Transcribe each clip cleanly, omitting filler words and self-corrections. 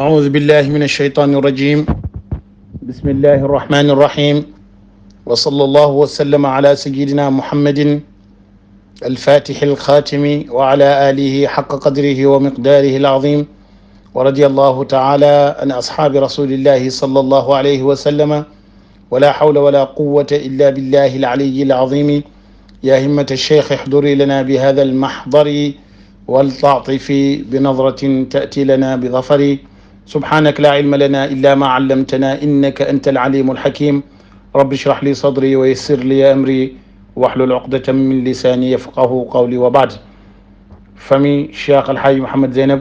أعوذ بالله من الشيطان الرجيم. بسم الله الرحمن الرحيم. وصلى الله وسلم على سيدنا محمد الفاتح الخاتم وعلى آله حق قدره ومقداره العظيم. ورضي الله تعالى عن أصحاب رسول الله صلى الله عليه وسلم. ولا حول ولا قوة إلا بالله العلي العظيم. يا همة الشيخ احضري لنا بهذا المحضر والتعطف بنظرة تأتي لنا بظفر. سبحانك لا علم لنا إلا ما علمتنا إنك أنت العليم الحكيم. رب اشرح لي صدري ويسر لي أمري واحلل عقدة من لساني يفقه قولي. وبعد. famille Cheikh Alhaji Mouhamed Zeynab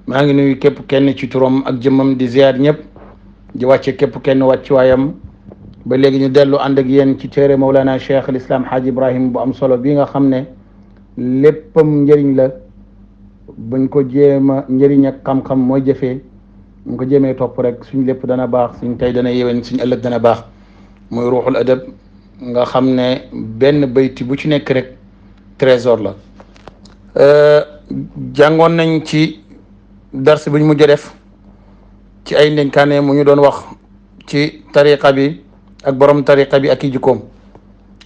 maa ngi nuyu képp kenn ci turam ak jëmmam di ziar ñëpp di wàcce képp kenn wàccuwaayam ba léegi ñu dellu ànd ak yéen ci téere Mawlana Cheikh al Islam Haji Ibrahim bu am solo bi nga xam ne léppam njëriñ la buñ ko jéema njëriñ ak xam-xam mooy jëfee buñ ko jéemee topp rek suñ lépp dana baax suñ tey dana yéwén suñ ëllëg dana baax muy ruuxul adab nga xam ne benn bayti bu ci nekk rek trésor la. jàngoon nañ ci dars bi ñu mujj def ci ay ndénkaane mu ñu doon wax ci tariqa bi ak borom tariqa bi ak i jikkoom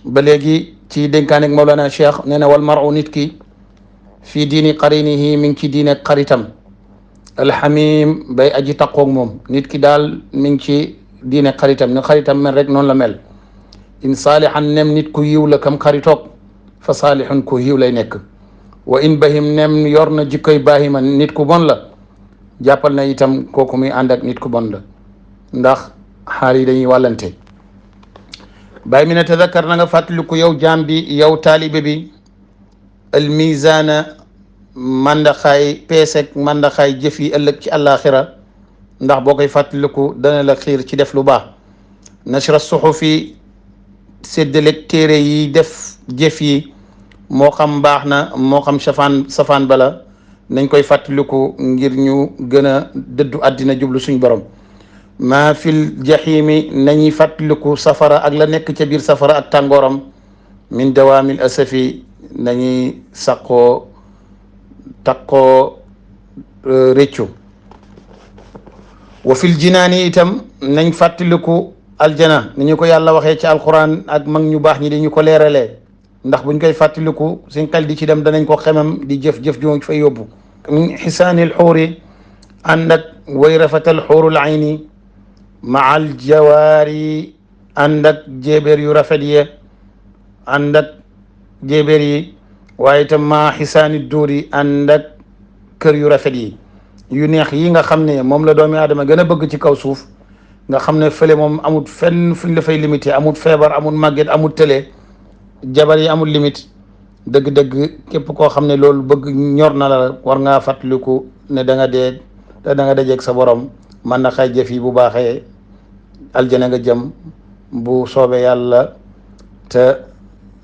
ba léegi ci dénkaane ak Mawlana Cheikh nee na wal maru nit ki fii diini qarinihi mi ngi ci diine xaritam alxamim bay aji taqoog moom nit ki daal mi ngi ci diine xaritam ni xaritam mel rek noonu la mel in saalihan nem nit ku yiw la kam xaritoog fa saalihun ku yiw lay nekk wa in bahim nem yor na jikkoy bahima nit ku bon la jàppal na itam kooku muy ànd ak nit ku bon la ndax xaar yi dañuy wàllante. bàyyi mi ne tadakkar na nga fàttaliku yow jaam bi yow taalibe bi al mizaana mandaxaay peesek mandaxaay jëf yi ëllëg ci àllaaxira ndax boo koy fàttaliku dana la xiir ci def lu baax. nashra suxufi séddaleeg téere yi def jëf yi moo xam baax na moo xam safaan bala nañ koy fàttaliku ngir ñu gën a dëddu àddina jublu suñ borom. maa fil jaxiimi nañuy fàttaliku safara ak la nekk ca biir safara ak tàngooram min dawaamil asafi nañuy saqoo taqoo réccu. wa fil jinaani itam nañ fàttaliku aljana ni ñu ko yàlla waxee ci alquran ak mag ñu baax ñi dañu ko leeralee ndax buñ koy fàttaliku suñ xel di ci dem danañ ko xemam di jëf-jëf ju fay yóbbu. min xisaanil xuuri ànd ak way rafetal xuurul ayni maal jawaari ànd ak jéebéer yu rafet yi ànd ak jéebéer yi waaye itam maa xisaani duuri ànd ak kër yu rafet yi yu neex yi nga xam ne moom la doomi aadama gën a bëgg ci kaw suuf nga xam ne fële moom amul fenn fuñ la fay limité amul feebar amul màgget amul tële jabar yi amul limite dëgg-dëgg képp koo xam ne loolu bëgg ñor na la war ngaa fàttaliku ne da nga dee te da nga dajeeg sa borom man na xay jëf yi bu baaxee aljana nga jëm bu soobee yàlla te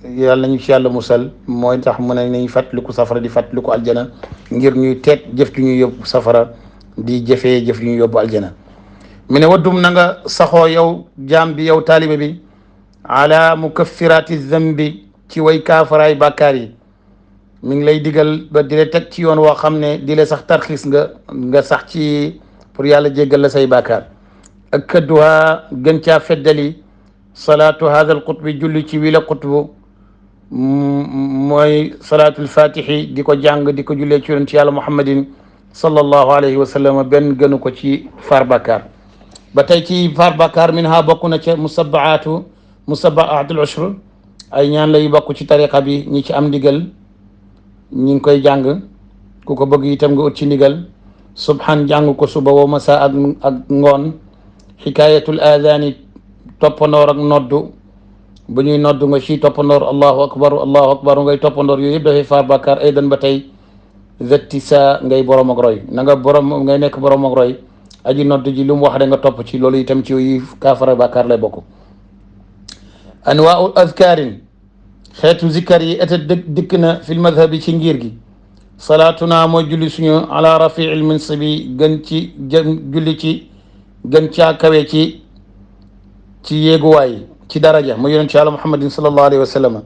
yàlla nañu ci yàlla musal mooy tax mu ne nañ fàttaliku safara di fàttaliku aljana ngir ñuy teet jëf ju ñuy yóbbu safara di jëfee jëf ju ñuy yóbbu aljana. mu ne waddum na nga saxoo yow jaam bi yow taalibe bi ala mukaffirati zambi ci way kaafaraay bàkkaar yi mi ngi lay digal ba di la teg ci yoon woo xam ne di la sax tarxiis nga sax ci pour yàlla jéggal la say bàkkaar. ak kadduha gën caa feddali salaatu hada al qutbi julli ci wila qutbu mooy salaatul fatihi di ko jàng di ko jullee ci yonent yàlla muhammadin sallallahu alayhi wa sallam benn gënu ko ci faar bàkkaar. ba tey ci faar bàkkaar min ha bokk na ca musabaatul ushr ay ñaan lay bokk ci tariqa bi ñi ci am ndigal ñi ngi koy jàng ku ko bëgg itam nga ut ci ndigal. subhan jàng ko suba wa masa ak ngoon. xikaayatul aadaani toppandoor ak noddu bu ñuy noddu nga ci toppandoor allahu akbar ngay toppandoor yooyu yëpp dafay faar bàkkaar aydan ba tey zetti sa ngay borom ak roy na nga borom ngay nekk borom ak roy aji noddu ji lu mu wax de nga topp ci loolu itam ci yooyu kaafara bàkkaar lay bokk. anwaau azkaarin xeetu zikkar yi eta dikk na fil madhabi ci ngir gi. salaatuna mooy julli suñu ala rafiil minsibi gën ci julli ci gën caa kawe ci yéeguwaay ci daraja mu yonent ci yàlla muhammadin sallallahu alayhi wa sallam.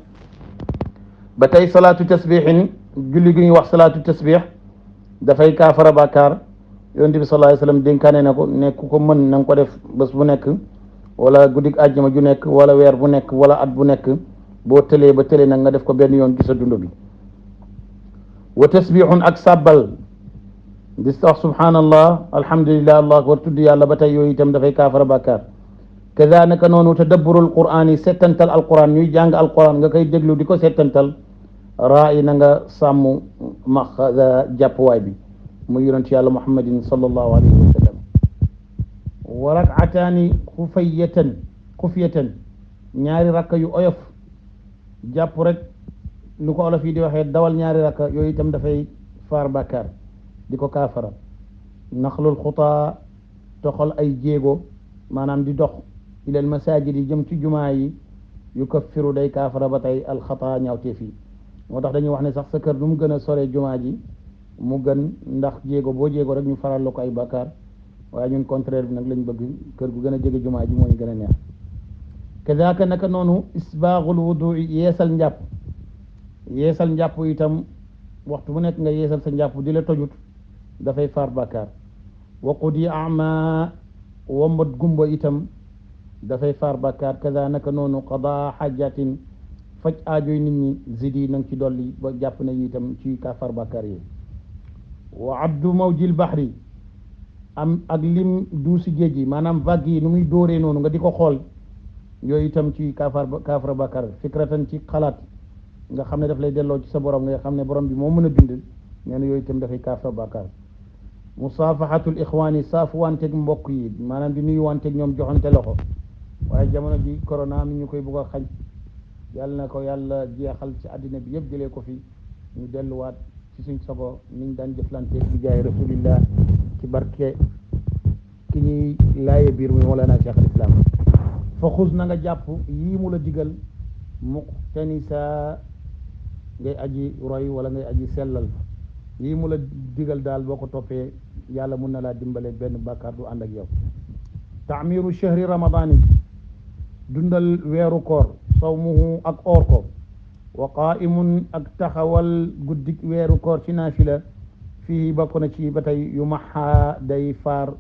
ba tey salaatu tasbixin julli gi ñuy wax salaatu tasbix dafay kaafara bàkkaar yonent bi sallallahu alayhi wasallam dénkaane na ko ne ku ko mën na nga ko def bés bu nekk wala guddik àjjuma ju nekk wala weer bu nekk wala at bu nekk boo tëlee ba tëlee nag nga def ko benn yoon ci sa dund bi wa tasbihun ak sàbbal di wax subhanallah alhamdulillah allahu akbar tudd yàlla ba tey yooyu itam dafay kaafara bàkkaar kaza naka noonu tadabburul qur'an yi settantal alquran ñuy jàng alquran nga koy déglu di ko settantal raa yi na nga sàmm maxaza jàppuwaay bi muy yonent yàlla muhammadin sallallahu alayhi wa sallam wa rak'ataani xufiyatan ñaari rakka yu oyof jàpp rek lu ko olof yi di waxee dawal ñaari rakka yooyu itam dafay faar bàkkaar di ko kaafara naxlul xutaa toxal ay jéego maanaam di dox ilal masajid yi jëm ci jumaa yi yu kaffiru day kaafara ba tey alxataa ñaawteef yi moo tax dañuy wax ne sax sa kër du mu gën a sore jumaa ji mu gën ndax jéego boo jéego rek ñu faral la ko ay bàkkaar waaye ñun contraire bi nag lañ bëgg kër gu gën a jege jumaa ji moo ñu gën a neex kadaaka naka noonu isbaaxul wudu yeesal njàpp itam waxtu bu nekk nga yeesal sa njàpp di la tojut dafay faar bàkkaar waqudi ama wombat gumba itam dafay faar bàkkaar kada naka noonu qadaa xajatin faj aajoy nit ñi zidi nang ci dolli ba jàpp na itam ci ka faar bàkkaar yi wa abdu mawjil bahri am ak lim duusi géej gi maanaam vague yi nu muy dóoree noonu nga di ko xool yooyu itam ci kaafara bàkkaar fikratan ci xalaat nga xam ne daf lay delloo ci sa borom nga xam ne borom bi moo mën a bind nee na yooyu itam dafay kaafara bàkkaar musaafahatul ixwaan yi saafu wanteeg mbokk yi maanaam di nuyu wanteeg ñoom joxante loxo waaye jamono ji corona mi ñu koy bugg a xañ yàlla na ko yàlla jeexal ci àddina bi yëpp jëlee ko fi ñu delluwaat ci suñ sogo niñ daan jëflante bi jaay rasulillah ci barke ki ñuy laaye biir muy Mawlana Cheikh al Islam fa xus na nga jàpp yii mu la digal muqtanisa ngay aji roy wala ngay aji sellal yii mu la digal daal boo ko toppee yàlla mun na laa dimbale benn bàkkaar du ànd ak yow taamiru chahri ramadani dundal weeru koor sawmuhu ak oor ko wa qaimun ak taxawal guddik weeru koor ci naafila fii bokk na ci ba tey yu maxaa day faar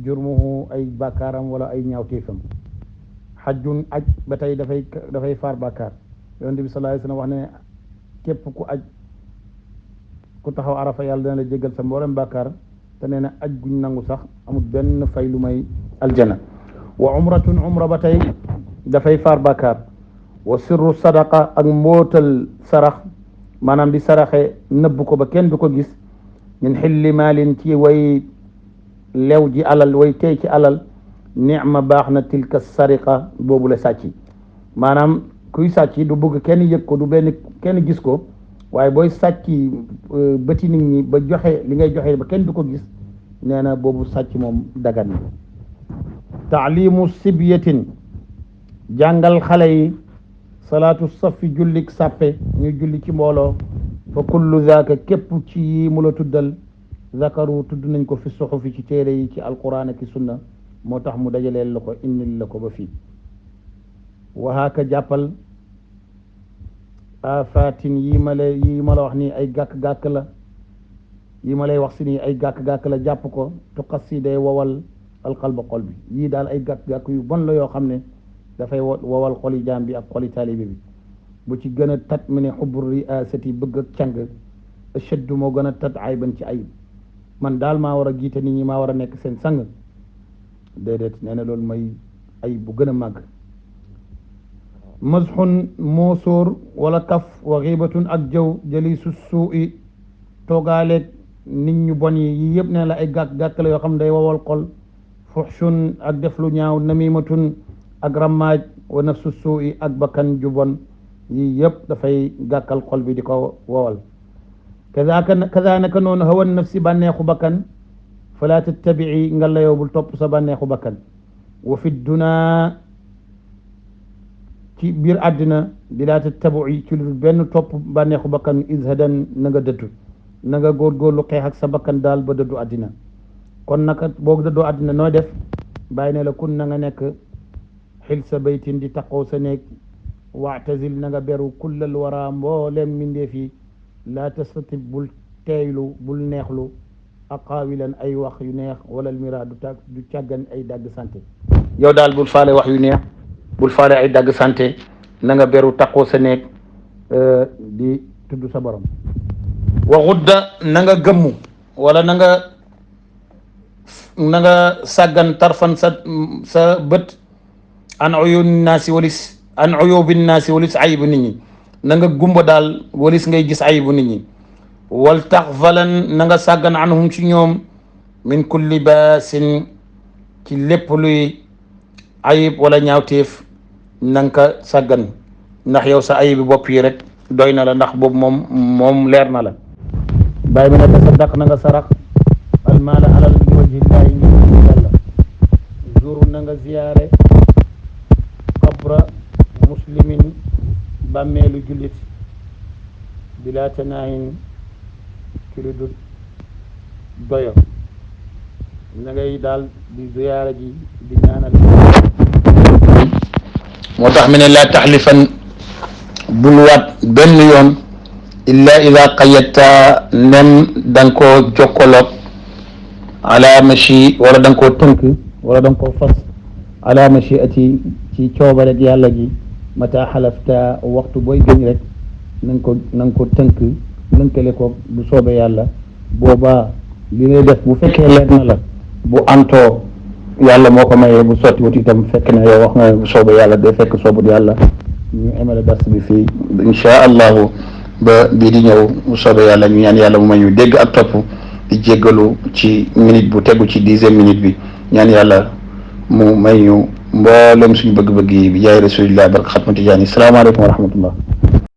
jurmuhu ay bàkkaaram wala ay ñaawteefam xajjun aj ba tey dafay faar bàkkaar yonent bi sallallahu alayhi wasallam wax ne képp ku aj ku taxaw arafa yàlla dana la jéggal sa mboolem bàkkaar te nee na aj guñ nangu sax amul benn fay lu may aljana wa umratun umra ba tey dafay faar bàkkaar wa sirru sadaqa ak mbootal sarax maanaam di saraxe nëbb ko ba kenn du ko gis min xilli maalin ci way lew ji alal way tey ci alal nicma baax na tilka sariqa boobu la sàcc maanaam kuy sàcc du bëgg kenn yëg ko du benn kenn gis ko waaye booy sàcc bëti nit ñi ba joxe li ngay joxe ba kenn du ko gis nee na boobu sàcc moom dagan na taalimu sibyatin jàngal xale yi salaatu safi jullik sàppe ñu julli ci mbooloo fa kullu zaaka képp ci yi mu la tuddal zakaru tudd nañ ko fi suxufi ci téere yi ci alquran ak sunna moo tax mu dajaleel la ko indil la ko ba fii wahaaka jàppal afatin yi ma la wax nii ay gàkk-gàkk la yi ma lay wax si nii ay gàkk-gàkk la jàpp ko tuqas si day wowal alqalba xol bi yii daal ay gàkk-gàkk yu bon la yoo xam ne dafay wowal xoli jaam bi ak xoli taalibe bi bu ci gën a tat mu ne xubbu riasati bëgg ak càng ashaddu moo gën a tat ayban ci ayib man daal maa war a jiite nit ñi maa war a nekk seen sang déedéet nee na loolu mooy ayib bu gën a màgg mazxun moosóor wala kaf wa xiibatun ak jëw jalisu suu'i toogaaleeg nit ñu bon yi yëpp nee la ay gàkk-gàkk la yoo xam ne day wowal xol fuxshun ak def lu ñaaw namimatun ak rammaaj wa nafsu suu'i ak bakkan ju bon yii yëpp dafay gàkkal xol bi di ko wowal kaza naka noonu hawan nafsi bànneexu bakkan fala tattabii nga la yow bul topp sa bànneexu bakkan wa fi duna ci biir àddina bila tattabii ci lu benn topp bànneexu bakkan izhadan na nga dëddu na nga góorgóorlu xeex ak sa bakkan daal ba dëddu àddina kon naka boo dëddoo àddina noo def bàyyi ne la kun na nga nekk xil sa baytin di taqoo sa néeg waatazil na nga beru kullal wara mbooleem mindeef yi laa tastatib bul teeylu bul neexlu aqaawilan ay wax yu neex wala almira du càggan ay dagg santé. yow daal bul faale wax yu neex bul faale ay dagg santé na nga beru taqoo sa néeg di tudd sa borom. wa xudda na nga gëmmu wala na nga sàggan tarfan sa bët an uyubi naasi walis ayibu nit ñi na nga gumba daal walis ngay gis ayibu nit ñi. wal taxfalan na nga sàggan anhum ci ñoom min kulli baasin ci lépp luy ayib wala ñaawteef na nga ko sàggan ndax yow sa ayibi bopp yi rek doy na la ndax boobu moom leer na la. bàyyi mi ne tasaddaq na nga sarax almaala alal li wajhillahi ngir yàlla. zuru na nga ziyaare qabra muslimin bàmmeelu jullit bila tanaahin ci lu dul doyo na ngay daal di ziyaara ji di ñaanal. moo tax mi ne laa taxlifan bul waat benn yoon illa ida qayyadta nem da nga koo jokkaloog ala machi wala da nga koo tënk wala da nga koo fas ala machiati ci coobareg yàlla ji mata xalafta waxtu booy gëñ rek na nga ko tënk lënkale ko bu soobee yàlla boobaa li ngay def bu fekkee leer na la bu antoo yàlla moo ko mayee bu sotti wut itam fekk na yow wax nga bu soobee yàlla day fekk soobut yàlla. ñu emale dars bi fii insha allahu ba bii di ñëw bu soobee yàlla ñu ñaan yàlla mu may ñu dégg ak topp di jéggalu ci minute bu tegu ci 10e minute bi ñaan yàlla mu may ñu mboolem suñu bëgg-bëgg yi bi jaay rasulillah barka xatma tijaani salaamaaleykum wa rahmatullah.